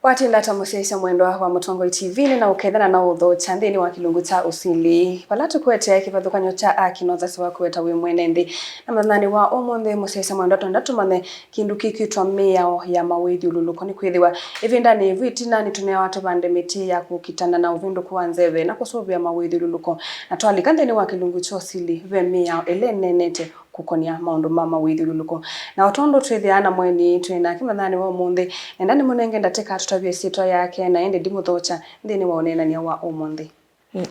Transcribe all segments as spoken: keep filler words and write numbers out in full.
Watinda ata mũsyaĩĩsya mwendwa wa Mũtongoi T V, nĩ na ũkethana na ũthokya nthĩnĩ wa kĩlungu kya ũsili, vala tũkũetea kĩvathũkany'o kya aki na ũthasya wa kũweta wĩ mwene nthĩ. Na mũthenyanĩ wa ũmũnthĩ, mũsyaĩĩsya mwendwa, twenda tũmanye kĩndũ kĩkwĩtwa mĩao ya mawĩthyũlũlũko, nĩkwĩthĩwa ĩvindanĩ yĩvu ĩtina nĩtũneawa tũvande mĩtĩ ya kũkitana na ũvĩndũku wa nzeve na kũsũvĩa mawĩthyũlũlũko. Na twalika nthĩnĩ wa kĩlungu kya ũsili, ve mĩao ĩla ĩneenete kũkonĩa maũndũ ma mawĩthyũlũlũko. Na o tondũ twĩthĩaa na mũeni twĩ nake mũthenyanĩ wa ũmũnthĩ, nenda nĩmũnenge ndatĩka atũtavye ĩsyĩtwa yake, na ĩndĩ ndimũthokya nthĩnĩ wa ũneenany'a wa ũmũnthĩ.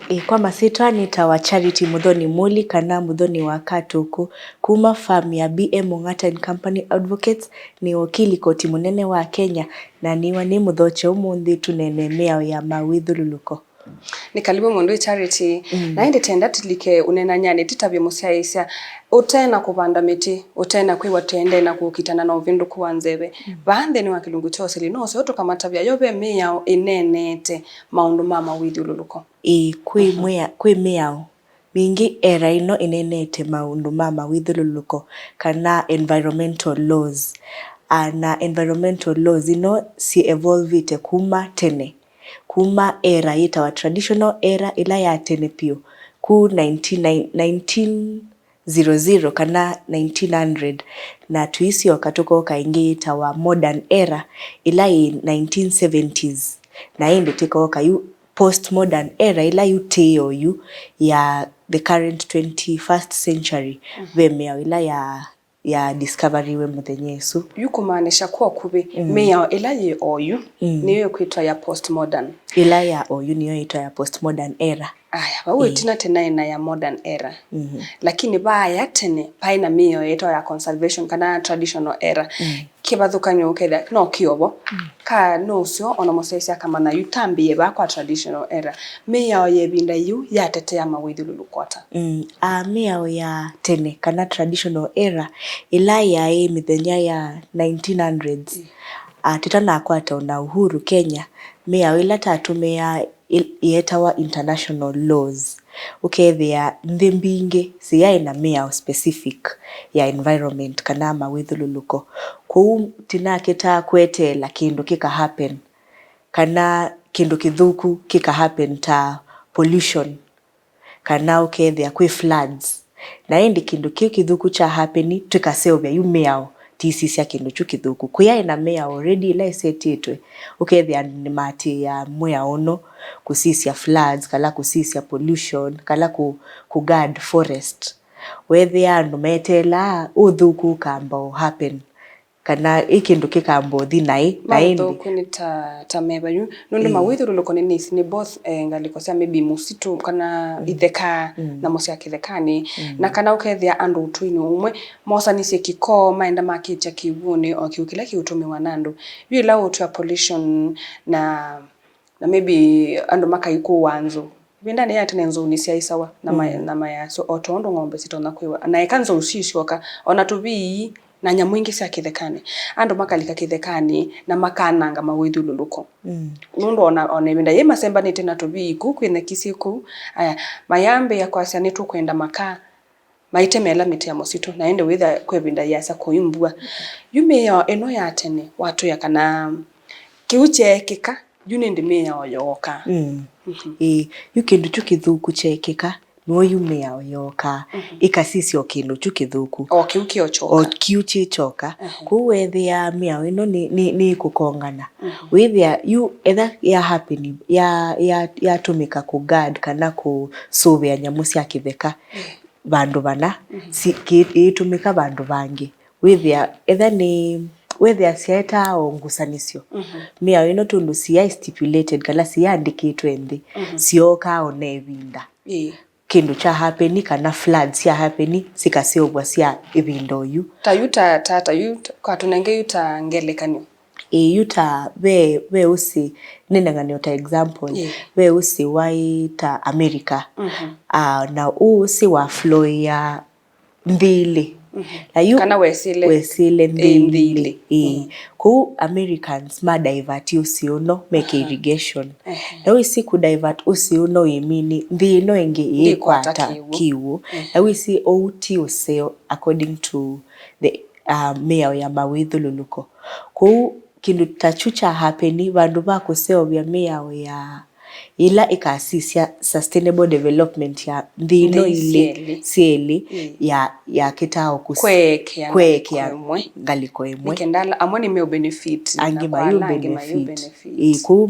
Ĩ, kwa masyĩtwa nĩtawa Charity Mũthoni Mũli, kana Mũthoni wa Katũkũ, kuma farm ya B M Ong'ata and Company Advocates. Nĩ wakili koti mũnene wa Kenya, na nĩwa nĩ mũthokye ũmũnthĩ tũneenee mĩao ya mawĩthyũlũlũko. Nĩ karibu mũndũ ĩ Charity. Mm. Na ĩndĩ tenda tũlike ũneenany'anĩ, tũtavye mũsyaĩĩsya, ũte na kũvanda mĩtĩ, ũte na kwĩw'a tũendee na kũkitana na ũvĩndũku wa nzeve. Mm. Vaa nthĩnĩ wa kĩlungu kya ũsili, no ũseo tũkamatavya yo ve mĩao ĩneenete maũndũ ma mawĩthyũlũlũko. Ĩĩ, kwĩ Mhm. mwĩa-, kwĩ mĩao mingĩ era ĩno ĩneenete maũndũ ma mawĩthyũlũlũko, kana environmental laws. Ah, na environmental laws ino si evolvĩte kuma tene, kuma era yĩtawa traditional era, ĩla ya tene piũ, ku nineteen, nineteen zero zero kana nineteen hundred, na tũisyoka tũkoka ĩngĩ yĩtawa modern era, ĩla yĩ nineteen seventies, na ĩndĩ tĩkoka yu postmodern era, ĩla yu tĩ oyu ya the current twenty-first century. Mhm. Ve mĩao ĩla ya, ya discoveriwe mũthenya ĩsu. Yu kũmaanisha kwa ũkuvĩ, Mm. mĩao ĩla yĩ oyu Mm. nĩyo ĩkwĩtwa ya postmodern. Ĩla ya oyu nĩyo ĩtwa ya postmodern era. Aya, vau Ĩĩ. ĩtina tĩnaĩ na ya modern era. Mhm. Lakini vaaya tene, vaĩ na mĩao yĩtawa ya conservation kana traditional era. Mm. Kĩvathũkany'o ũkethĩa no kĩovo. Mm. Ka no ũseo ona mũsyaĩĩsya akamanya yu tambĩĩe vaa kwa traditional era. Mĩao ya ĩvinda yĩu yatetea mawĩthyũlũlũko ata? Mm. A, mĩao ya tene kana traditional era, ĩla yaĩ mĩthenya ya nineteen hundreds, Mm. a, tũtanakwata ona uhuru Kenya, mĩao ĩla tatũmĩaa ĩ-, yeetawa international laws. Ũkethĩa nthĩ mbingĩ siyaĩ na mĩao specific ya environment kana mawĩthyũlũlũko. Kwoou tinakĩtaa kweteela kĩndũ kĩka happen, kana kĩndũ kĩthũku kĩka happen ta pollution, kana ũkethĩa kwĩ floods. Na ĩndĩ kĩndũ kĩu kĩthũku kya happen, tũkaseũvya yu mĩao, tũisisya kĩndũ kyu kĩthũku. Kwĩaĩ na mĩao already ĩla ĩsetĩtwe, ũkethĩa andũ nĩmaatĩĩaa mwĩao ũno, kũsisya floods, kana kũsisya pollution, kana kũ, kũ guard forest. Weethĩa andũ meteelaa ũthũku ũkamba ũ happen, kana ĩ kĩndũ kĩkamba ũthi naĩ, na ĩndĩ. Maũthũku nĩ ta, ta meva yu, nũndũ Mm. mawĩthyũlũlũko nĩ nĩsĩ nĩ both, eh, ngalĩko sya maybe mũsitũ kana Mm. itheka, Mm. nyamũ sya kĩthekanĩ, Mm. na kana ũkethĩa andũ ũtũinĩ ũmwe mosanisye kĩko, maenda makĩkya kĩw'ũnĩ o kĩw'ũ kĩla kĩũtũmĩwa na andũ. Yu ĩla ũtwĩa pollution na, na maybe andũ makaikũa nzũ. Ĩvindanĩ ya tene nzou nĩsyaisawa na ma-, Mm. na mayasyo, o ta ũndũ ng'ombe sitonya kwĩwa. Na eka nzou sisyoka, o na tũvii na nyamũ ingĩ sya kĩthekanĩ. Andũ makalika kĩthekanĩ na makananga mawĩthyũlũlũko. Mm. Nũndũ o na, o na ĩvinda yĩĩ masembanĩtye na tũvii kũu kwĩ nyeki syĩ kũu, aya, mayambĩĩa kwasya, "Nĩtũkwenda makaa." Maitemela mĩtĩ ya mũsitũ, na ĩndĩ wĩthĩa kwa ĩvinda yĩasa kũi mbua. Yu mĩao ĩno ya tene watwĩa kana kĩu kyeekĩka, yu nĩndĩ mĩao yooka. Mm. Mhm. Ĩĩ, yu kĩndũ kyu kĩthũku kyeekĩka, nĩw'o yu mĩao yookaa, Mhm. ĩkasisya o kĩndũ kyu kĩthũku. O kĩu kĩokyoka. O kĩu kyĩkyoka. Mhm. Kwoou weethĩaa mĩao ĩno nĩ, nĩ, nĩĩkũkongana. Mhm. Wĩthĩa yu etha ya happen, ya, ya, yatũmĩka kũ guard kana kũsũvĩa nyamũ sya kĩtheka. Mhm. Vandũ vana, Mhm. si-, kĩ-, ĩitũmĩka vandũ vangĩ. Wĩthĩa, etha nĩ, wĩthĩa syaetaa o ngusanĩsyo. Mhm. Mĩao ĩno tondũ siyaĩ stipulated kana siyaandĩkĩtwe nthĩ, Mhm. syookaa o na ĩvinda. Ĩĩ. Kĩndũ kya happen kana flood sya happen, sikaseũvwa sya ĩvinda oyu. Ta yu ta, ta, ta yu ta, kwa tũnenge yu ta ngelekany'o. Ĩĩ, yu ta ve, ve ũsĩ, nĩnengane o ta example, Ĩĩ. ve ũsĩ waĩ ta America. Mhm. Ah, na ũũ ũsĩ wa flow ya nthĩ ilĩ. Mhm. Na yu kana wesĩle, wesĩle nthĩ ĩĩ, nthĩ ilĩ. Ilĩ. Ĩĩ. Mhm. Kũu Americans ma divert ũsĩ ũno meke Aha. irrigation. Ehe. Na wĩsĩ kũ divert ũsĩ ũno ĩmini nthĩ ĩno ĩngĩ Ndĩkwata ĩkwata kĩw'ũ. Kĩw'ũ. Ehe. Na wĩsĩ ũu ti ũseo according to the, uh, mĩao ya mawĩthyũlũlũko. Kũu kĩndũ ta kyu kya happen vandũ va kũseũvya mĩao ya ĩla ĩkasisya sustainable development ya nthĩ ino ilĩ syelĩ ya, ya kĩtao kũsi- kweekea ngalĩko ĩmwe. Ngalĩko ĩmwe. Nĩkenda ala amwe nĩ meũ benefit, angĩ mayũ benefit. Ĩĩ, kũu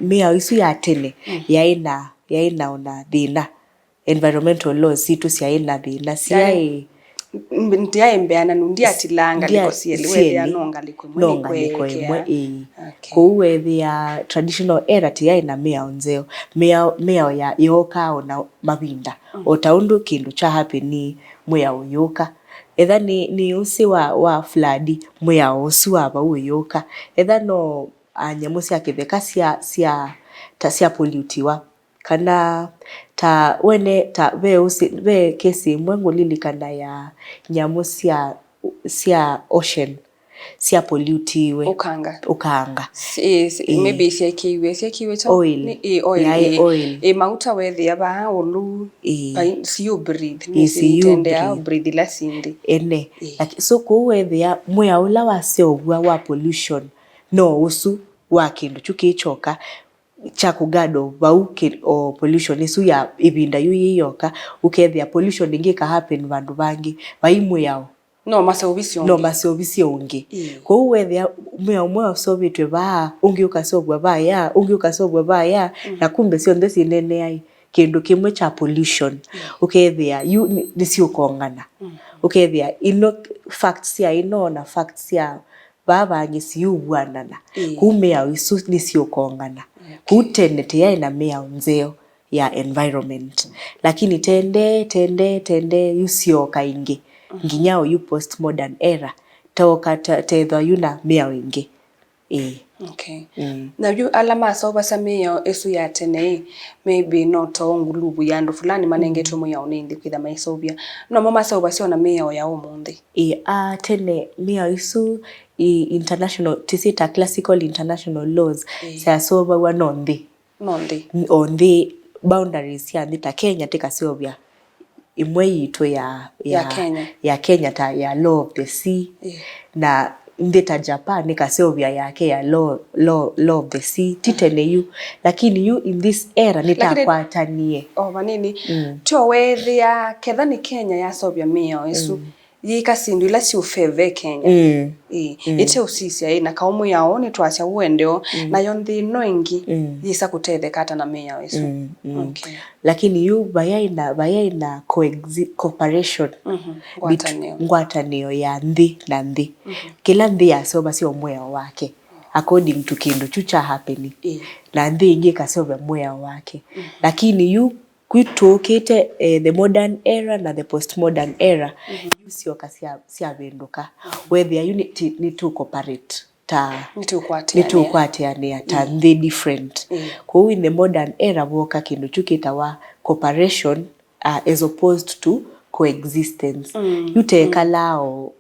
mĩao isu ya tene yaĩ na, yaĩ na ona thĩna. Environmental laws sitũ syaĩ na thĩna, syaĩ ndyaĩ mbeananu, ndyatilaa ngalĩko syelĩ, wethĩa no ngalĩko ĩmwe, no ngalĩko ĩmwe. Ĩĩ. Kũu wethĩa traditional era tĩyaĩ na mĩao nzeo, mĩao, mĩao ya yookaa ona mavinda, o ta ũndũ kĩndũ kya happen mwĩao ũyũka. Etha nĩ, nĩ ũsĩ wa, wa flood, mwĩao ũsu wa vau ũyũka. Etha no, a, nyamũ sya kĩtheka sya, sya, ta sya pollutiwa, kana ta wene, ta ve ũsĩ, ve kesi ĩmwe ngũlilikana ya nyamũ sya, sya ocean sya pollutiwe. Ũkanga. Ũkanga. Maybe syekĩiwe, syekĩiwe kyaũ? Oil. Nĩ, ĩ, oil, yaĩ ĩ, oil. Ĩ, mauta wethĩa vaa ũlu, ĩ, siũ breathe, ĩ, nĩ siũ itendea breathe ila syĩ nthĩ. Ene. Ĩ. Laki-, so kũu wethĩa mwĩao ũla waseũvw'a wa pollution no ũsu wa kĩndũ kyu kĩkyoka kya kũguard o vau kĩ-, o pollution ĩsu ya ĩvinda yu yĩyoka, ũkethĩa pollution ĩngĩ ĩka happen vandũ vangĩ vai mwĩao. No maseũvisye ũngĩ. No maseũvisye ũngĩ. Ĩĩ. Kwoou wethĩa mwĩao ũmwe ũseũvĩtw'e vaa, ũngĩ ũkaseũvw'a vaya, ũngĩ ũkaseũvw'a vaya, na kumbe syonthe syĩneeneai kĩndũ kĩmwe kya pollution. Ĩĩ. Ũkethĩa yu nĩ, nĩsyũkongana. Ũkethĩa ino, facts sya ino na facts sya vaa vangĩ siũvw'anana. Ĩĩ. Kũu mĩao isu nĩsyũkongana. Okay. Kũu tene tĩyaĩ na mĩao nzeo ya environment. Lakini tendee, tendee, tendee, yu syooka ingĩ. Nginya oyu post modern era, tooka ta-, teethwa yu na mĩao ingĩ. Ĩĩ. Okay. Mm. Na yu ala maseũvasya mĩao ĩsu ya tene ĩ, maybe no too nguluvu ya andũ fulani manengetwe mwĩao nĩ nthĩ kwĩtha maiseũvya. Nomo maseũvasya ona mĩao ya ũmũnthĩ. Ĩĩ, a tene mĩao isu i international, tĩsyĩta classical international laws, ĩĩ, syaseũvaw'a no nthĩ. No nthĩ. O nthĩ, boundaries sya nthĩ ta Kenya tĩkaseũvya ĩmwe yitũ ya, ya, ya Kenya. Ya Kenya ta ya law of the sea. Ĩĩ. Na nthĩ ta Japan nĩkaseũvya yake ya law, law, law of the sea. Ti tene yu. Lakini yu in this era nĩtakwatanie. O vanini. Mm. Tyo weethĩa ketha nĩ Kenya yaseũvya mĩao ĩsu. Mm. Yĩka syĩndũ ila syĩ ũfeve Kenya. Mm. Ĩĩ. Mm. Ĩte ũsisya ĩ, na kaũ mwĩao nĩtwasya ũendeo, mm, nayo nthĩ ĩno ĩngĩ, mm, yĩsa kũtetheka ata na mĩao ĩsu? Mm, mm. Okay. Lakini yu vayaĩ na, vayaĩ na coexi-, cooperation. Mhm. Ngwatanĩo. Ngwatanĩo ya nthĩ na nthĩ. Mhm. Kĩla nthĩ yaseũvasya o mwĩao wake according to kĩndũ kyu kya happen. Ĩĩ. Na nthĩ ĩngĩ ĩkaseũvya mwĩao wake. Mhm. Lakini yu Kwĩ tũũkĩte, eh, the modern era na the postmodern era, mhm, yu syoka sya, syavĩndũka. Mhm. Wethĩa yu nĩ, ti, nĩtũkooperate ta, nĩtũkwatĩanĩa, nĩtũkwatĩanĩa ta, mm, nthĩ different. Mm. Kwoou in the modern era vooka kĩndũ kyu kĩtawa cooperation, uh, as opposed to coexistence. Mm. Yu tekalaa o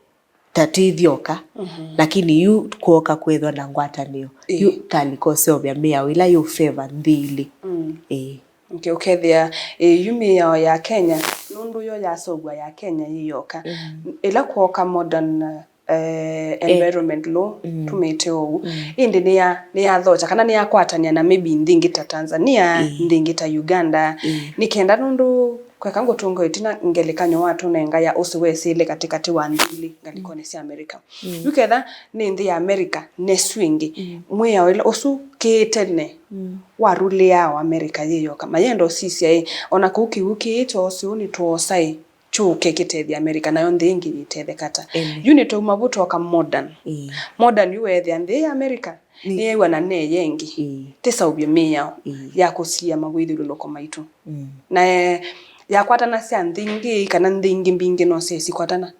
ta twĩ ithyoka, mhm, lakini yu kwoka kwĩthwa na ngwatanĩo. Ĩĩ. Yu talika ũseũvya mĩao ĩla yĩ favor nthĩ ilĩ. Mm. Ĩĩ. Okay, ũkethĩa, ĩĩ, yu mĩao ya Kenya, nũndũ yo yaseũvw'a ya Kenya yĩ yoka. Mm. Ĩla kwoka modern, eh, eh, environment law, mm, tumĩte ũu. Mm. Ĩndĩ nĩya-, nĩyathokya kana nĩyakwatany'a na maybe nthĩ ingĩ ta Tanzania, ĩĩ, nthĩ ingĩ ta Uganda. Ĩĩ. Nĩ kenda nũndũ Kweka ngũtũnge ĩtina ngelekany'o watũnenga ya ũsĩ wesĩle katĩkatĩ wa nthĩ ilĩ ngalĩkonĩ sya Amerika. Mm. Yu ketha nĩ nthĩ ya Amerika nesu ĩngĩ, mm, mwĩao ĩla ũsu kĩĩ tene, mm, warulĩaa o Amerika yĩ yoka. Mayenda ũsisya ĩ, o na kũu kĩw'ũ kĩĩ kya ũsĩ ũũ nĩtwoosa ĩ, kyũke kĩtethye Amerika, nayo nthĩ ĩngĩ yĩtetheka ata? Ĩĩ. Yu nĩtwauma vu twoka modern. Ĩĩ. Modern yu weethĩa nthĩ ya Amerika Nĩ- nĩyew'a na neye ĩngĩ. Ĩĩ. Tĩseũvye mĩao, ĩĩ, ya kũsiĩĩa mawĩthyũlũlũko maitũ. Mm. Na, eh, yakwatanasya nthĩ ingĩ, kana nthĩ ingĩ mbingĩ no syĩsikwatana?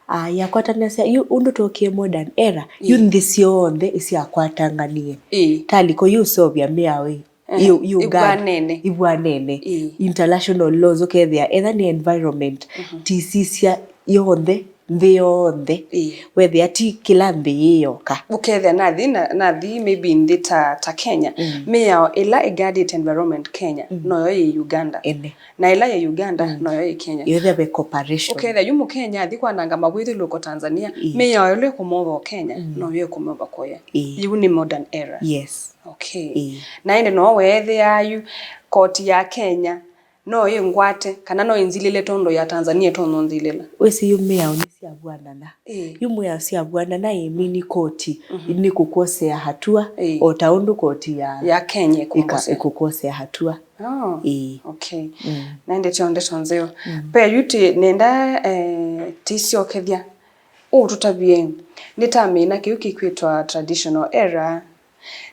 Ah, yakwatanasya, yu ũndũ twokie modern era, yu, ĩĩ, nthĩ syonthe ĩsyakwatanganie. Ĩĩ. Taliko yu ũseũvya mĩao ĩ, ehe, yu, yu ĩvwanene. Ĩvwanene. Ĩĩ. International laws, ũkethĩa, etha nĩ environment, mhm, tisisya yonthe nthĩ yonthe. Ĩĩ. Wethĩa ti kĩla nthĩ yĩ yoka. Ũkethĩa nathi, na, nathi maybe nthĩ ta, ta Kenya. Mm. Mĩao ĩla ĩguidĩte environment Kenya, mm, noyo yĩ Uganda. Ene. Na ĩla yĩ Uganda, mm, noyo yĩ Kenya. Yothĩa ve cooperation. Ũkethĩa yu Mũkenya athi kwananga mawĩthyũlũlũko Tanzania, ĩĩ, mĩao ĩla ĩkũmova Kenya, mm, noyo ĩkũmova kũya. Ĩĩ. Yu nĩ modern era. Yes. Okay. Ĩĩ. Na ĩndĩ no weethĩaa yu koti ya Kenya no ĩngwate, kana no ĩnzilĩle tondũ ya Tanzania ĩtononzilĩla. Wĩsĩ yu mĩao nĩsyavw'anana. Ĩĩ. Yu mĩao syavw'anana ĩmini koti, mhm, nĩkũkwosea hatua, ĩĩ, o ta ũndũ koti ya, ya Kenya ĩka-, ĩkũkwosea, ĩkũkwosea hatua. Oh, ĩĩ, okay. Mm. Na ĩndĩ tyo ndeto nzeo. Mm. Pe yu ti nenda, eh, tisyokethya. Ũũ tũtavye, nĩtamina kĩu kĩkwĩtwa traditional era,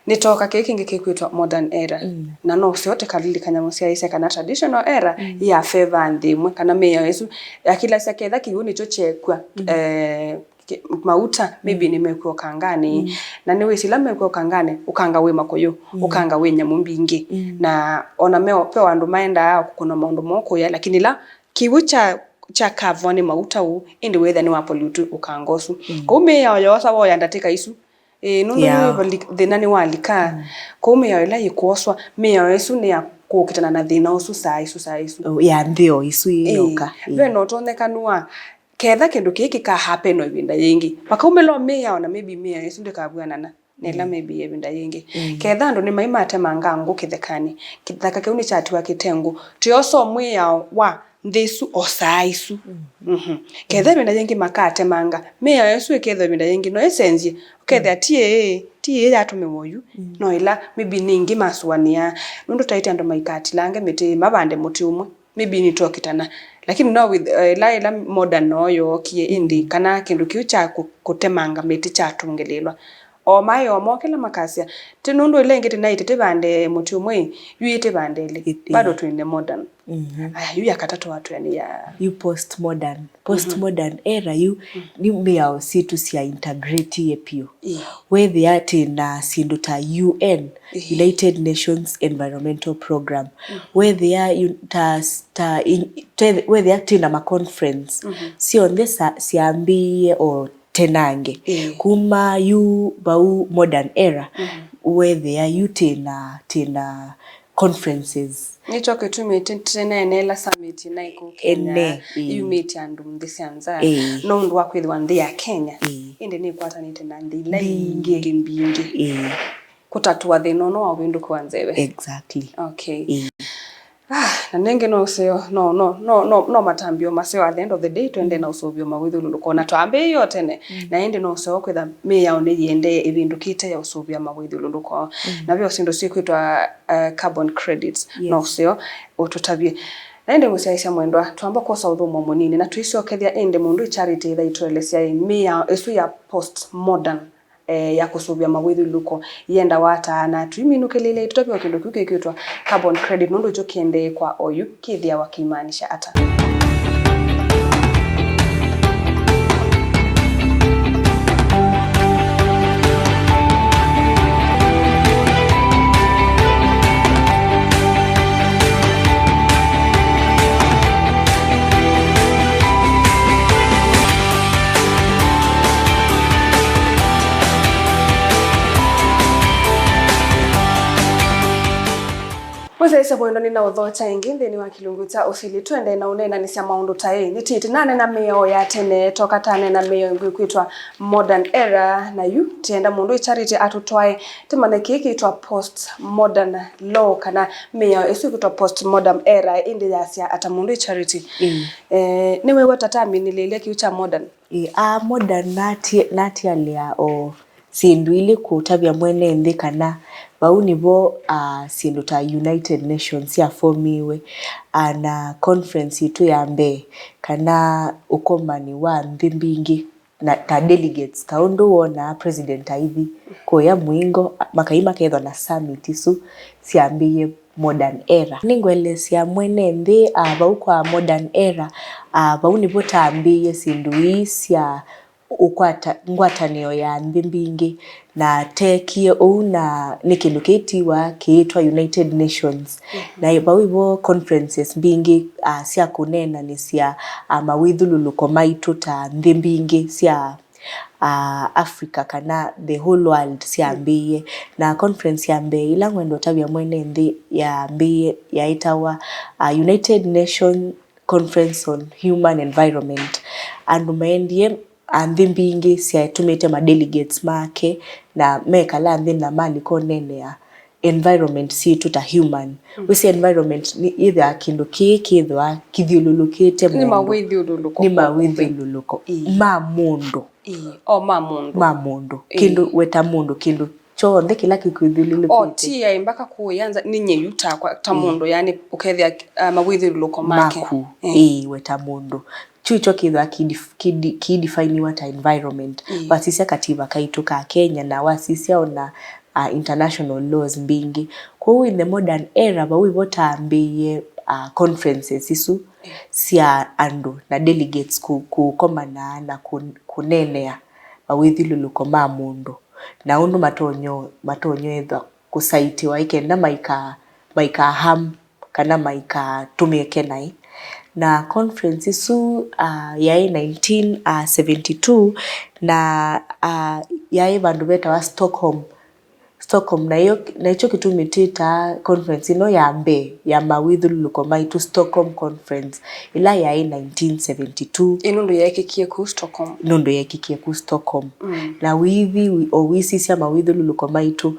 nĩtoka kĩu kĩngĩ kĩkwĩtwa modern era. Mm. Na no ũseo tũkalilikany'a mũsyaĩĩsya kana traditional era, mm, ya favor nthĩ ĩmwe, kana mĩao ĩsu yakĩlasya ketha kĩw'ũ nĩkyo kyekw'a, mm, eh, kĩ-, mauta, maybe, mm, nĩmekw'a ũkanganĩ. Mm. Na nĩwĩsĩ ĩla mekw'a ũkanganĩ, ũkanga wĩ makũyũ, mm, ũkanga wĩ nyamũ mbingĩ. Mm. Na ona meo, ve o andũ maendaa kũkũna maũndũ moo kũya, lakini ĩla kĩw'ũ kya, kya kavwa nĩ mauta ũu, ĩndĩ wĩthĩa nĩwa pollute ũkanga ũsu. Mm. Kwoou mĩao yoosa woya ndatĩka isu. Ĩĩ, nũndũ, yeah, nĩwavali-, thĩna nĩwalika. Mm. Kwoou mĩao ĩla yĩkwoswa, mĩao ĩsu nĩ ya kũkitana na thĩna ũsu saa isu, saa isu. Oh, ya nthĩ o isu, ĩĩ, ĩyoka. Ĩĩ. Ve na ũtonyekanu wa ketha kĩndũ kĩĩ kĩka happen o ĩvinda yĩngĩ. Vakaumĩla o mĩao na maybe mĩao ĩsu ndĩkavw'anana na ĩla, mm, maybe ya ĩvinda yĩngĩ. Mm. Ketha andũ nĩmaimatemanga ngũ kĩthekanĩ, kĩthaka kĩu nĩkyatiwa kĩte ngũ, tũyosa o mwĩao wa nthĩ ĩsu o saa ĩsu. Mm. Mhm. Ketha ĩvinda yĩngĩ makatemanga, mĩao ĩsu ĩkethwa ĩvinda yĩngĩ no ĩsenzye, ũkethĩa, mm, ti ĩĩ, ti ĩĩ yatũmĩwa oyu, mm, no ĩla maybe nĩ ĩngĩ masũanĩaa, nũndũ taĩtye andũ maikatilange mĩtĩ, mavande mũtĩ ũmwe. Maybe nĩtwokitana. Lakini no with, eh, ĩla, ĩla modern no yookie, ĩndĩ, mm, kana kĩndũ kĩu kya kũ-, kũtemanga mĩtĩ kyatũngĩlĩĩlwa. O maĩ o mokĩla makasya, ti nũndũ ĩla ĩngĩ tĩnaĩte tĩvande mũtĩ ũmwe, yu ĩtĩvande ĩlĩ. Ĩtĩ. Bado twĩ in the modern. Mhm. Aya, yu ya katatũ atwĩa nĩ ya yu postmodern. Postmodern era yu, mm, nĩ mĩao sitũ sya integrate ye piũ. Ĩĩ. Wethĩa twĩ na syĩndũ ta U N, ĩĩ, United Nations Environmental Program. Mm. Wethĩa yu-, ta, ta in-, te-, wethĩa twĩ na ma conference, mhm, syonthe sa-, syambĩĩe o tenange. Ĩĩ. Kuma yu vau modern era, mhm, wethĩa yu twĩ na, twĩ na conferences. Nĩkyo kĩtumi tĩ-, tĩneeneela summit ĩna ĩkũũ Kenya, ene, ĩĩ, yumĩtye andũ nthĩ sya nza, ĩĩ, nũndũ wa kwĩthĩwa nthĩ ya Kenya, ĩĩ, ĩndĩ nĩkwatanĩte na nthĩ ila ingĩ mbingĩ. Ĩĩ. Kũtatũa thĩna ũno wa ũvĩndũku wa nzeve. Exactly. Okay. Ĩĩ. Ah, na nengĩ no ũseo, no, no, no, no, no matambio maseo. At the end of the day, twende na ũsũvĩo mawĩthyũlũlũko, na twambĩĩe o tene. Mm. Na ĩndĩ no ũseo kwĩtha mĩao nĩyĩendee ĩvĩndũkĩte ya ũsũvĩa mawĩthyũlũlũko. Mm. Na ve o syĩndũ syĩkwĩtwa, uh, carbon credits. Yes. No ũseo ũtũtavye. Na ĩndĩ mũsyaĩĩsya mwendwa, twamba kwosa ũthũmũo mũnini, na tũisyokethya ĩndĩ mũndũ Charity ĩtha itũelesya ĩ mĩao ĩsu ya post modern, eh, ya kũsũvĩa mawĩthyũlũlũko yendawa ata, na tũiminũkĩlĩĩlya ĩtũtavye o kĩndũ kĩu kĩkwĩtwa carbon credit, nũndũ ĩkyo kĩendee kwa oyu, kĩthĩawa kĩimaanisha ata? Mũsyaĩĩsya mwendwa, nĩnaũthokya ĩngĩ nthĩnĩ wa kĩlungu kya ũsili. Tũendee na ũneenanĩsya maũndũ ta ĩ. Nĩtĩĩte naneena mĩao ya tene, toka taneena mĩao ĩngĩ ĩkwĩtwa modern era, na yu tĩenda mũndũ Charity atũtwae tũmanye kĩĩ kĩĩtwa post modern law, kana mĩao ĩsu ĩkwĩtwa post modern era, ĩndĩ yasya ata mũndũ Charity? Mm. Eh, nĩwĩw'a ta taminĩlĩĩlya kĩu kya modern? Ĩĩ, a modern nati-, natialĩa o syĩndũ ilĩ kũtavya mwene nthĩ kana vau nĩvo, a, syĩndũ ta United Nations syafomiwe, a, na conference yitũ ya mbee, kana ũkomani wa nthĩ mbingĩ, na ta delegates, ta ũndũ wonaa president aithi kũya mũingo, makai makethwa na summit isu syambĩĩe modern era. Nĩngũelesya mwene nthĩ, a, vau kwa modern era, a, vau nĩvo tambĩĩe syĩndũ ii sya ũkwata ngwatanĩo ya nthĩ mbingĩ, na teekie ũu, na nĩ kĩndũ kĩitiwa kĩĩtwa United Nations. Na vau ivo conferences mbingĩ, ah, sya kũneenanĩsya, ah, mawĩthyũlũlũko maitũ ta nthĩ mbingĩ sya, ah, Africa kana the whole world syambĩĩe. Na conference ya mbee ĩla ngwenda ũtavya mwene nthĩ yambĩĩe yaĩtawa, ah, United Nations Conference on Human Environment. Andũ maendie, ah, nthĩ mbingĩ syatũmĩte ma delegates make, na mekala nthĩ na malika ũneenea environment sitũ ta human. Wĩsĩ environment nĩ yĩthĩawa kĩndũ kĩĩ kĩthĩwa kĩthyũlũlũkĩte nĩ mũndũ. Mawĩthyũlũlũko. Nĩ mawĩthyũlũlũko. Ĩĩ. Ma mũndũ. Ĩĩ, o ma mũndũ. Ma mũndũ. Ĩĩ. Kĩndũ weta mũndũ, kĩndũ kyonthe kĩla kĩkwĩthyũlũlũkĩte. O ti yaĩ mbaka kũya nza, nĩ nyie yu takwa ta mũndũ, yani ũkethĩa, ah, mawĩthyũlũlũko make. Maku. Ĩĩ. Ĩĩ, weta mũndũ. Kyu kyo kĩthwa kĩdif-, kĩdi-, kĩdefiniwa ta environment. Ĩĩ. Wasisya kativa kaitũ ka Kenya na wasisya ona, uh, international laws mbingĩ. Kwoou in the modern era, vau ivo tambĩĩe, uh, conferences isu sya andũ na delegates kũ-, kũkomana na kũ-, kũneenea mawĩthyũlũlũko ma mũndũ na ũndũ matonyo-, matonyo ethwa kũsaitiwa ĩ kenda maika-, maika harm kana maikatũmĩke naĩ. Na conference ĩsu, ah, yaĩ nineteen seventy-two, na, ah, yaĩ vandũ vetawa Stockholm. Stockholm, na ĩyo, na ĩkyo kĩtumi twĩtaa conference ĩno ya mbee ya mawĩthyũlũlũko maitũ Stockholm Conference, ĩla yaĩ nineteen seventy-two. Ĩ nũndũ yeekĩkie kũu Stockholm. Nũndũ yeekĩkie kũu Stockholm. Mm. Na wĩthi, o wĩsisya mawĩthyũlũlũko maitũ,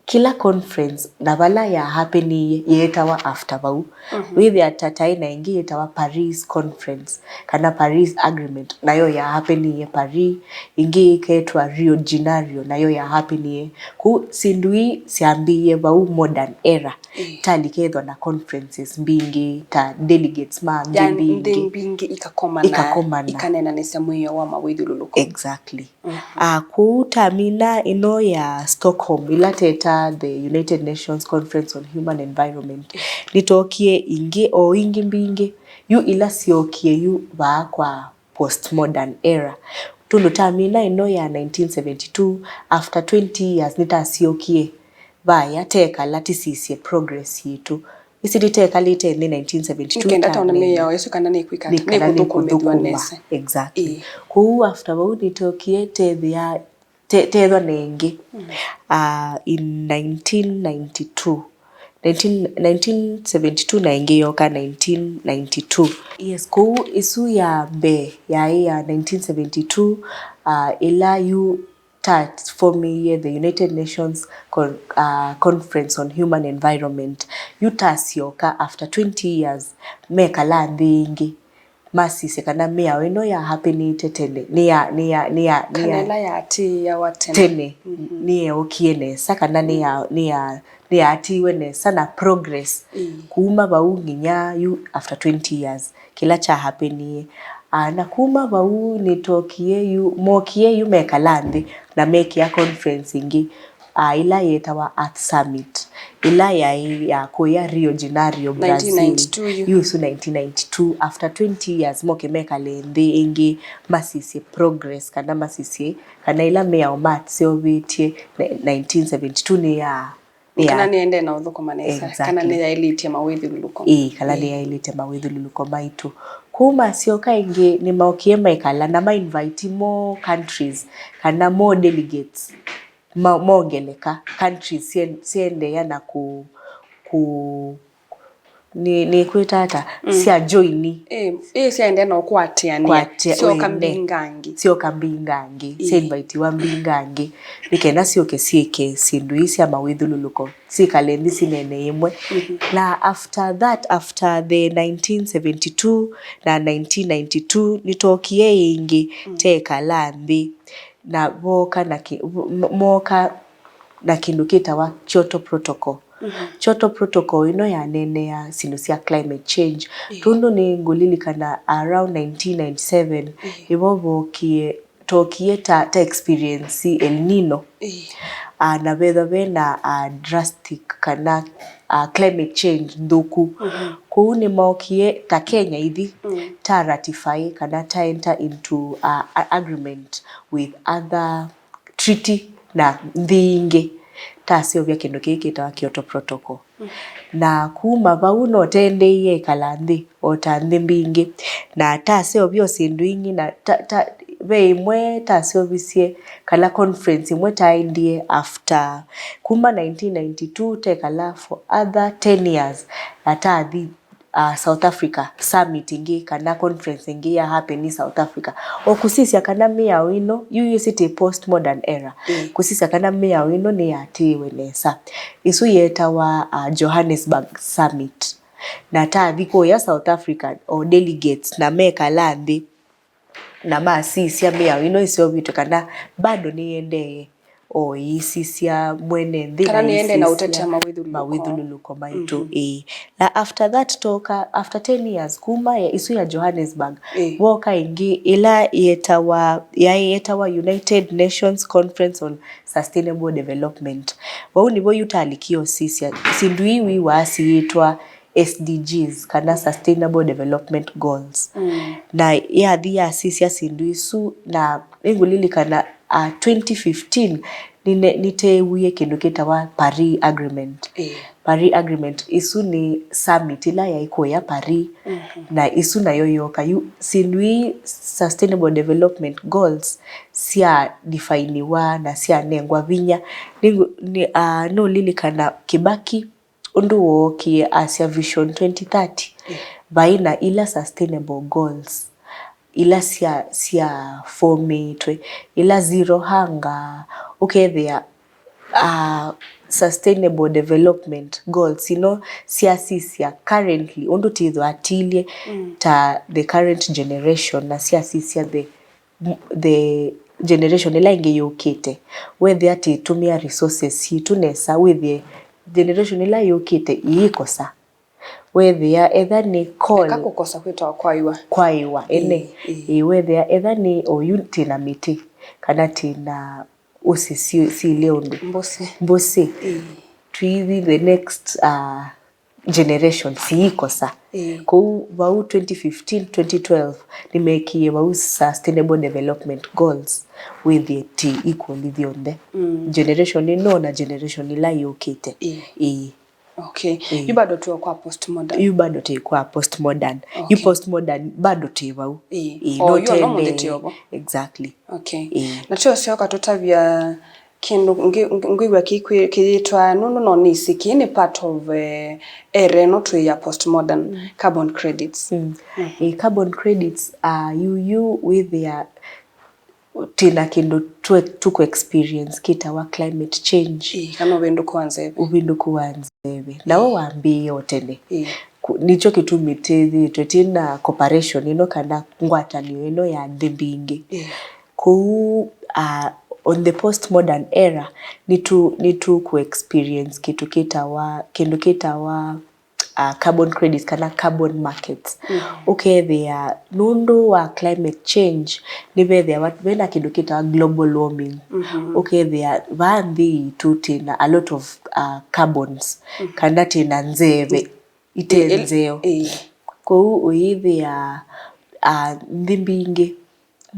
kĩla conference na vala ya hapeniie yeetawa after vau. Mhm. Wĩthĩa ta taĩ na ĩngĩ yĩtawa Paris Conference kana Paris Agreement, nayo ya hapeniie Paris, ĩngĩ ĩketwa Rio de Janeiro, nayo ya hapeniie. Kũu syĩndũ ii syambĩĩe vau modern era. Ĩĩ. Talika ethwa na conferences mbingĩ, ta delegates ma nthĩ mbingĩ. Nthĩ mbingĩ ikakomana, ikakomana, ikaneenanĩsya mwĩao wa mawĩthyũlũlũko. Exactly. Mhm. Ah, kũu tamina ĩno ya Stockholm, ĩla teta the United Nations Conference on Human Environment, nĩtookie ingĩ, o ingĩ mbingĩ, yu ila syookie yu vaa kwa postmodern era. Tũndũ tamina ĩno ya nineteen seventy-two, after twenty years, nĩtasyokie vaya tekala tĩsisye progress yitũ. Ĩsĩ nĩtekalĩte nthĩ nineteen seventy-two. Nĩkenda tona mĩao ĩsu kana nĩkwĩka ata, kana nĩkũthũkũmĩthw'a nesa. Exactly. Ĩĩ. Kwoou after vau nĩtookie tethĩa, te-, tethwa na ĩngĩ, ah, in nineteen ninety-two. Nineteen, nineteen seventy-two na ĩngĩ yoka nineteen ninety-two. Yes, kwoou ĩsu ya mbee yaĩ ya nineteen seventy-two, ah, ĩla yu ta formĩie the United Nations Con-, uh, Conference on Human Environment. Yu tasyoka after twenty years, mekala nthĩ ĩngĩ, masisye kana mĩao ĩno ya happenĩte tene, nĩ ya, nĩ ya, nĩ ya, nĩ kana ya ĩla yaatĩĩawa tene, tene, mhm, nĩyeũkie nesa, kana nĩ ya, nĩ ya, nĩyaatĩĩwe nesa na progress. Ĩĩ. Kuma vau nginya yu after twenty years, kĩla kya hapenie. Ah, na kuma vau nĩtookie yu, mookie yu mekala nthĩ na mekĩa conference ĩngĩ, ah, ĩla yeetawa Earth Summit, ĩla yaĩ ya kũya Rio de Janeiro, Brazil. Nineteen ninety-two yu. Yu isu nineteen ninety-two, after twenty years, moke mekale nthĩ ĩngĩ, masisye progress, kana masisye kana ĩla mĩao maseũvĩtye ni-, nineteen seventy-two nĩ ya Nĩ kana nĩyaendee na ũthũkũma nesa, exactly, kana nĩyaĩlĩtye mawĩthyũlũlũko. Ĩĩ, kana, ĩĩ, nĩyaĩlĩtye mawĩthyũlũlũko maitũ. Kũu masyoka ĩngĩ, nĩmookie maikala na ma invite more countries, kana more delegates, ma-, mongeleka, countries syen-, syendeea na kũ-, kũ-, nĩ-, nĩkwĩta ata? Mm. Sya joini. Ĩĩ, ĩĩ, syaendea na ũkwatĩanĩa. Kwatĩa-, syoka, ĩĩ, mbingangĩ. Syoka mbingangĩ, ĩĩ, syainvaitiwa mbingangĩ, nĩ kenda syũke syĩke syĩndũ ii sya mawĩthyũlũlũko, syĩkale nthĩ sinene ĩmwe. Mhm. Na after that, after the nineteen seventy-two na nineteen ninety-two, nĩtookie ĩngĩ, mm, tekala nthĩ, na vooka na kĩ-, mo-, mooka na kĩndũ kĩtawa Kyoto Protocol. Mhm. Kyoto Protocol ĩno yaneenea syĩndũ sya climate change. Ĩĩ. Tondũ nĩngũlilikana around nineteen ninety-seven, ĩĩ, nĩvo vookie, tookie ta, ta experience El Nino. Ĩĩ. ah, na vethwa ve na, ah, drastic kana, ah, climate change nthũku. Kũu nĩmookie ta Kenya ithi ta ratify kana ta enter into, ah, a agreement with other treaty na nthĩ ingĩ, taseũvya kĩndũ kĩĩ kĩtawa Kyoto Protocol. Na kuma vau no twaendeeie ĩkala nthĩ o ta nthĩ mbingĩ, na taseũvya o syĩndũ ingĩ, na ta, ta, ve ĩmwe taseũvisye kana conference ĩmwe twaendie after kuma nineteen ninety-two, twekala for other ten years, na tathi, uh, South Africa, summit ĩngĩ kana conference ĩngĩ ya happen in South Africa. O kũsisya kana mĩao ĩno, yu yĩsĩ twĩ postmodern era, kũsisya kana mĩao ĩno nĩyatĩĩwe nesa. Ĩsu yetawa, uh, Johannesburg Summit. Na tathi kũya South Africa, o delegates na mekala nthĩ na masisya mĩao ĩno ĩseũvĩtw'e kana bado nĩyendee o ĩisisya mwene nthĩ kana na nĩyendee na ĩisisya ũtetea mawĩthyũlũlũko. Mawĩthyũlũlũko maitũ. Ĩĩ. Na after that, toka after ten years kuma ya, ĩsu ya Johannesburg, voka ĩngĩ ĩla yetawa, yaĩ yetawa United Nations Conference on Sustainable Development. Vau nĩvo yu talikie ũsisya syĩndũ ii wĩw'aa siĩtwa S D Gs kana Sustainable Development Goals. Na yathi yasisya syĩndũ isu, na nĩngũlilikana, uh, twenty fifteen nĩne-, nĩteewie kĩndũ kĩtawa Paris Agreement. Paris Agreement, ĩsu nĩ summit ĩla yaĩ kũya Paris, na ĩsu nayo yoka yu syĩndũ ii Sustainable Development Goals sya definiwa na syanengwa vinya. Nĩngũ-, nĩ, uh, nũlilikana Kibaki ũndũ wookie asya Vision twenty thirty, vai na ila sustainable goals ila sya, sya fomĩtwe, ila zero hunger, ũkethĩa, uh, sustainable development goals ino syasisya currently ũndũ tithwa atilye ta the current generation, na syasisya the the generation ĩla ĩngĩ yũkĩte, wethĩa tĩtũmĩa resources sitũ nesa, wĩthĩe generation ĩla yũkĩte ĩĩkosa. Wethĩa etha nĩ coal, eka kũkosa kwĩtawa kwaĩwa. Kwaĩwa, ene. Ĩĩ, ĩĩ. Ĩĩ, wethĩa etha nĩ oyu tĩna mĩtĩ, kana tĩna ũsĩ si-, sile ũndũ. Mbũsĩ. Mbũsĩ. Ĩĩ. Tũithi the next, uh, generation siikosa. Ĩĩ. Kũu vau twenty fifteen, twenty twelve, nĩmekie vau Sustainable Development Goals, wĩthĩe ti equally thyonthe. Generation ĩno na generation ĩla yũkĩte. Ĩĩ. Ĩĩ. Okay. Ĩĩ. Yu bado tuo kwa postmodern. Yu bado tĩ kwa postmodern. Yu postmodern bado tĩ vau. Ĩĩ. Ĩĩ, o no yu no mũndũ tũendee. Tĩ ovo. Exactly. Okay. Ĩĩ. Na tyo syoka tũtavya kĩndũ ngĩ-, ngĩ-, ngwĩw'a kĩkwĩ-, kĩyĩtwa, nũndũ no nĩsĩ kĩĩ nĩ part of, eh, era ĩno twĩ ya postmodern, carbon credits. Mm. Ĩĩ, carbon credits, uh, yu, yu wĩthĩa twĩna kĩndũ twe-, tũkũ experience kĩtawa climate change. Ĩĩ, kana ũvĩndũku wa nzeve. Ũvĩndũku wa nzeve. Nawe wambĩĩe o tene. Ĩĩ. Ku-, nĩkyo kĩtumi twĩthĩĩtwe twĩna cooperation ĩno kana ngwatanĩo ĩno ya nthĩ mbingĩ. Ĩĩ. Kũu, uh, on the postmodern era, nĩtũ-, nĩtũkũ experience kĩndũ kĩtawa, kĩndũ kĩtawa, uh, carbon credits kana carbon markets. Mm. Ũkethĩa nũndũ wa climate change, nĩvethĩawa vena kĩndũ kĩtawa global warming. Mm-hmm. Ũkethĩa vaa nthĩ itũ twĩna a lot of, uh, carbons, kana twĩna nzeve ite nzeo. Ĩĩ. Kwoou ũyĩthĩa, ah, nthĩ mbingĩ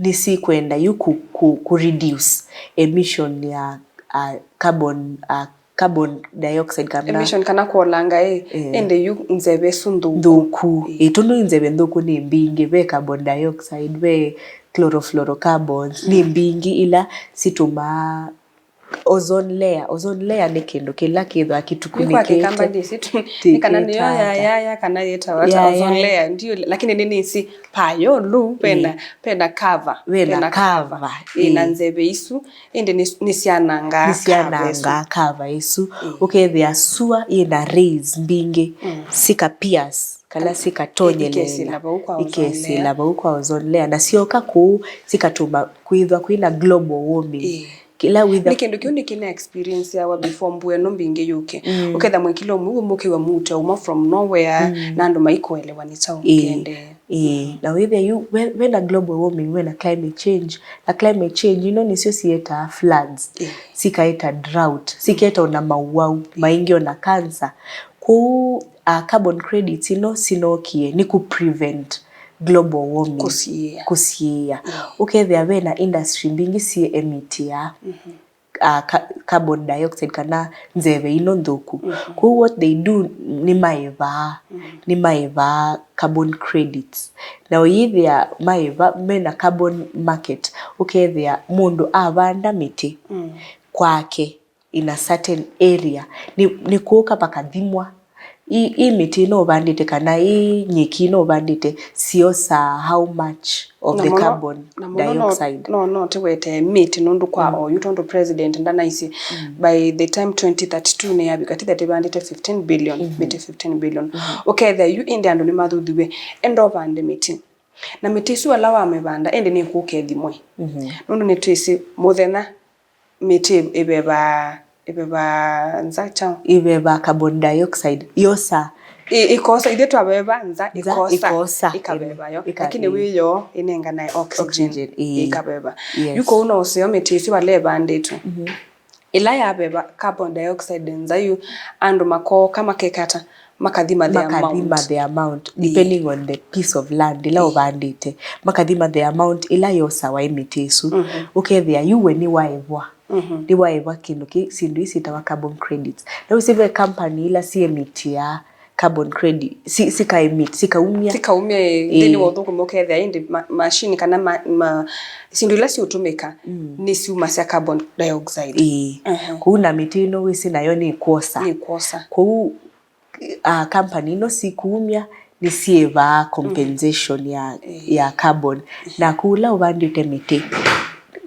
nĩsikwenda yu ku, ku, ku reduce emission ya, ah, carbon, ah, carbon dioxide kana emission kana kwolanga, ĩ, ĩndĩ yu nzeve isu nthũku. Nthũku. Ĩĩ. Ĩĩ, tondũ nzeve nthũku nĩ mbingĩ, ve carbon dioxide, ve chlorofluorocarbons, nĩ mbingĩ ila situmaa ozone layer. Ozone layer nĩ kĩndũ kĩla kĩthwa kĩtukunĩkĩte. Nĩ kwa Kĩkamba ndĩsĩ tu, nĩ kana nĩyo ya, ya, ya, kana yĩtawa ata, ozone layer, ndiũ, lakini nĩ nĩsĩ payo lu, vena, vena cover. Vena cover. Ĩĩ, na nzeve isu, ĩndĩ nĩ, nĩsyanangaa cover isu. Nĩsyanangaa cover isu. Ĩĩ. Ũkethĩa sua ĩna rays mbingĩ, sika pierce, kana sikatonyeleela, ikesĩla vau kwa ozone layer. Ikesĩla vau kwa ozone layer. Na syoka kũu, sikatuma kwĩthwa kwĩna global warming. Ĩĩ. Kĩla wĩtha- Nĩ kĩndũ kĩu nĩ kĩna experience yawa before mbua ĩno mbingĩ yũke. Mm. Ũketha mwĩkĩlo ũmwe wĩ mũkĩwa muta uma from nowhere, na andũ maikũelewa nĩ kyaũ kĩendee. Ĩĩ, na wĩthĩa yu ve, ve na global warming, ve na climate change. Na climate change ino nĩsyo siyetaa floods, Ĩĩ. sikaeta drought, sikaeta ona mauwau maingĩ, ona cancer. Kwoou uh, carbon credits ino sinokie nĩ ku prevent global warming, Kũsiĩĩa. kũsiĩĩa. Ũkethĩa ve na industry mbingĩ siĩ emitiaa uh, ca- carbon dioxide kana nzeve ino nthũku. Kwoou what they do, nĩ maĩvaa, nĩ maĩvaa carbon credits. Na ũyĩthĩa maĩva mena carbon market, ũkethĩa mũndũ avanda mĩtĩ kwake in a certain area, nĩ, nĩ kũka vakathimwa. Ĩ, ĩ mĩtĩ ĩno ũvandĩte kana ĩ nyeki ĩno ũvandĩte siosa how much of Na the mũno- carbon na mũno no- dioxide? no no tĩwetee mĩtĩ nũndũ kwa oyu, tondũ president ndanaisye by the time twenty thirty-two nĩyavika, tithya tĩvandĩte fifteen billion, mĩtĩ fifteen billion. Ũkethĩa yu ĩndĩ andũ nĩmathuthiw'e, enda ũvande mĩtĩ. Na mĩtĩ ĩsu ala wamĩvanda ĩndĩ nĩkũka ĩthimwe. Nũndũ nĩtwĩsĩ mũthenya mĩtĩ ĩvevaa, ĩvevaa nza kyaũ? Ĩvevaa carbon dioxide, yosa. Ĩ- ĩkosa, ithyĩ twaveva nza, Nza ĩkosa, ĩkosa, ĩkaveva yo. Ĩka- Lakini ĩ. wĩ yoo ĩnenganae oxygen, Oxygen, ĩ. ĩkaveva. Yes. Yu kũu no ũseo mĩtĩ ĩsu vala ĩvandĩtwe. Ĩla yaveva carbon dioxide nza yu, andũ makooka makekata, makathima the Makathima amount. the amount, Ĩĩ. depending on the piece of land ĩla ũvandĩte. Makathima the amount ĩla yosawa ĩ mĩtĩ ĩsu. Ũkethĩa yu we nĩwaĩvwa. Nĩwaĩvwa kĩndũ kĩ, syĩndũ ii syĩtawa carbon credits. Na wĩsĩ ve company ila siemitiaa carbon credit, si, sikaemit, sikaumya. Sikaumya, ĩ, Ĩĩ. nthĩnĩ wa ũthũkũmi ũkethĩa ĩndĩ ma- machine kana ma- ma- syĩndũ ila siũtũmĩka nĩsiumasya carbon dioxide. Ĩĩ. Kũu na mĩtĩ ĩno wĩsĩ nayo nĩkwosa. Nĩkwosa. Kũu uh, company ino sikumya nĩsiĩvaa compensation ya, ya carbon. Naku ũla ũvandĩte mĩtĩ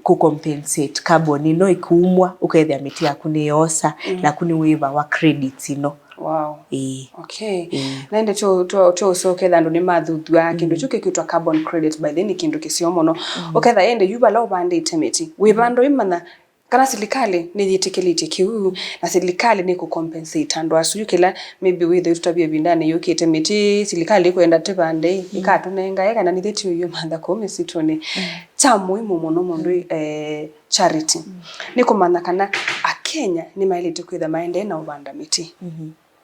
kũ compensate carbon ino ĩkumwa, ũkethĩa mĩtĩ yaku nĩyoosa, naku nĩwĩvawa credits ino. Wow. Ĩĩ. Okay. Na ĩndĩ tũ- tũ- tũũsoketha andũ nĩmathuthwaa kĩndũ kyu kĩkwĩtwa carbon credit, by the way, nĩ kĩndũ kĩseo mũno. Ũketha ĩndĩ yu vala ũvandĩte mĩtĩ, wĩvanda ũimanya kana silikalĩ nĩyĩtĩkĩlĩtye kĩu, na silikalĩ nĩkũ compensate andũ asu. Yu kĩla maybe wĩthĩe tũtavye ĩvindanĩ yũkĩte, mĩtĩ silikalĩ ĩkwenda tĩvande ĩkatũnengae, kana nĩthĩ tiũyũmantha kũu mĩsitũnĩ. Kya mũimu mũno mũndũ eh, charity nĩ kũmanya kana Akenya nĩmaĩlĩte kwĩtha maendee na ũvanda mĩtĩ.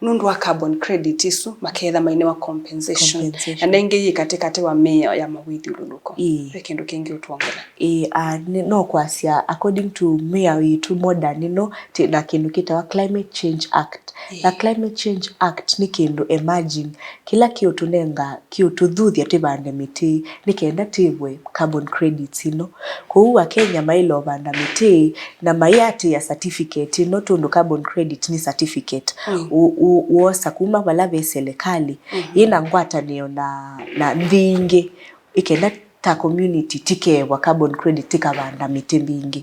Nũndũ wa carbon credit isu, makeetha mainewa compensation. Compensation. Na nengĩ yĩ katĩkatĩ wa mĩao ya mawĩthyũlũlũko. Ĩĩ. Ve kĩndũ kĩngĩ ũtwongela? Ĩĩ, a, nĩ- no kwasya, according to mĩao yitũ modern ĩno, twĩ na kĩndũ kĩtawa Climate Change Act. Na Climate Change Act nĩ kĩndũ emerging, kĩla kĩũtũnenga, kĩũtũthuthya tũvande mĩtĩ, nĩ kenda twĩvwe carbon credits ino. Kwoou Akenya maĩle ũvanda mĩtĩ na maiatĩĩa certificate ĩno, tondũ carbon credit nĩ certificate. Mm. Ũ- ũ- wosa kuma vala ve selekalĩ yĩna ngwatanĩo na, na nthĩ ingĩ, ĩkenda ta community tikeew'a carbon credit, tikavanda mĩtĩ mingĩ.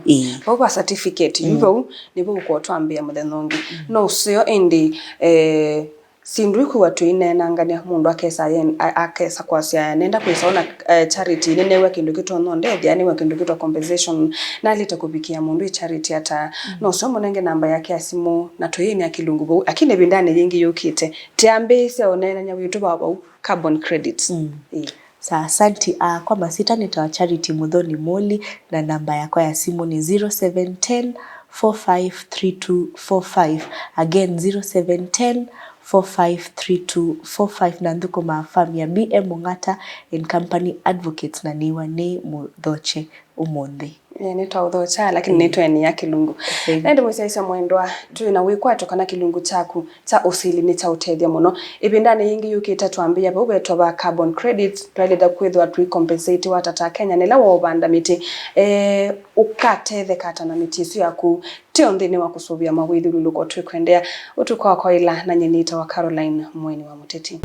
Ĩĩ. Vau va certificate yu vau nĩvo ũkotwambĩa mũthenya ũngĩ. No ũseo ĩndĩ, eh, Syĩndũ ii kwĩwa tũineenangany'a, mũndũ akesa yen- a- akesa kwasya, "Nenda kwĩsa ona, eh, charity, nĩneew'a kĩndũ kĩtonya ũndethya, nĩw'a kĩndũ kĩtwa compensation, nalĩte kũvikĩa mũndũ ĩ charity ata?" No ũseo mũnenge namba yake ya simũ, na tũyĩnĩa kĩlungu vau. Lakini ĩvindanĩ yĩngĩ yũkĩte, tĩambĩĩsya ũneenany'a witũ wa vau carbon credits. Ĩĩ. Sa asanti. Ah, kwa masita nĩtawa Charity Muthoni Muli, na namba yakwa ya simũ nĩ zero seven ten, four five three two four five. Again, zero seven ten, four five three two four five. Na nthũkũmaa farm ya B M Mung'ata and Company Advocates, na nĩwa nĩ Mũthoche ũmũnthĩ. Ĩĩ, nĩtwaũthokya, lakini nĩtwenia kĩlungu. Ĩĩ. Na ĩndĩ mũsyaĩĩsya mwendwa, twĩ na wĩkwatyo kana kĩlungu kyaku kya ũsili nĩ kya ũtethyo mũno. Ĩvindanĩ yĩngĩ yũkĩte twambĩĩa vau vetwa va carbon credits, twaĩlĩte kwĩthĩwa tũicompensatiwa ata ta Kenya, na ĩla waũvanda mĩtĩ, eh, ũkatetheka ata na mĩtĩ ĩsu yaku? Teo nthĩnĩ wa kũsũvĩa mawĩthyũlũlũko twĩkwendea. Ũtukũ wakwa ĩla, na nyie nĩtawa Caroline Mũeni wa Mũteti.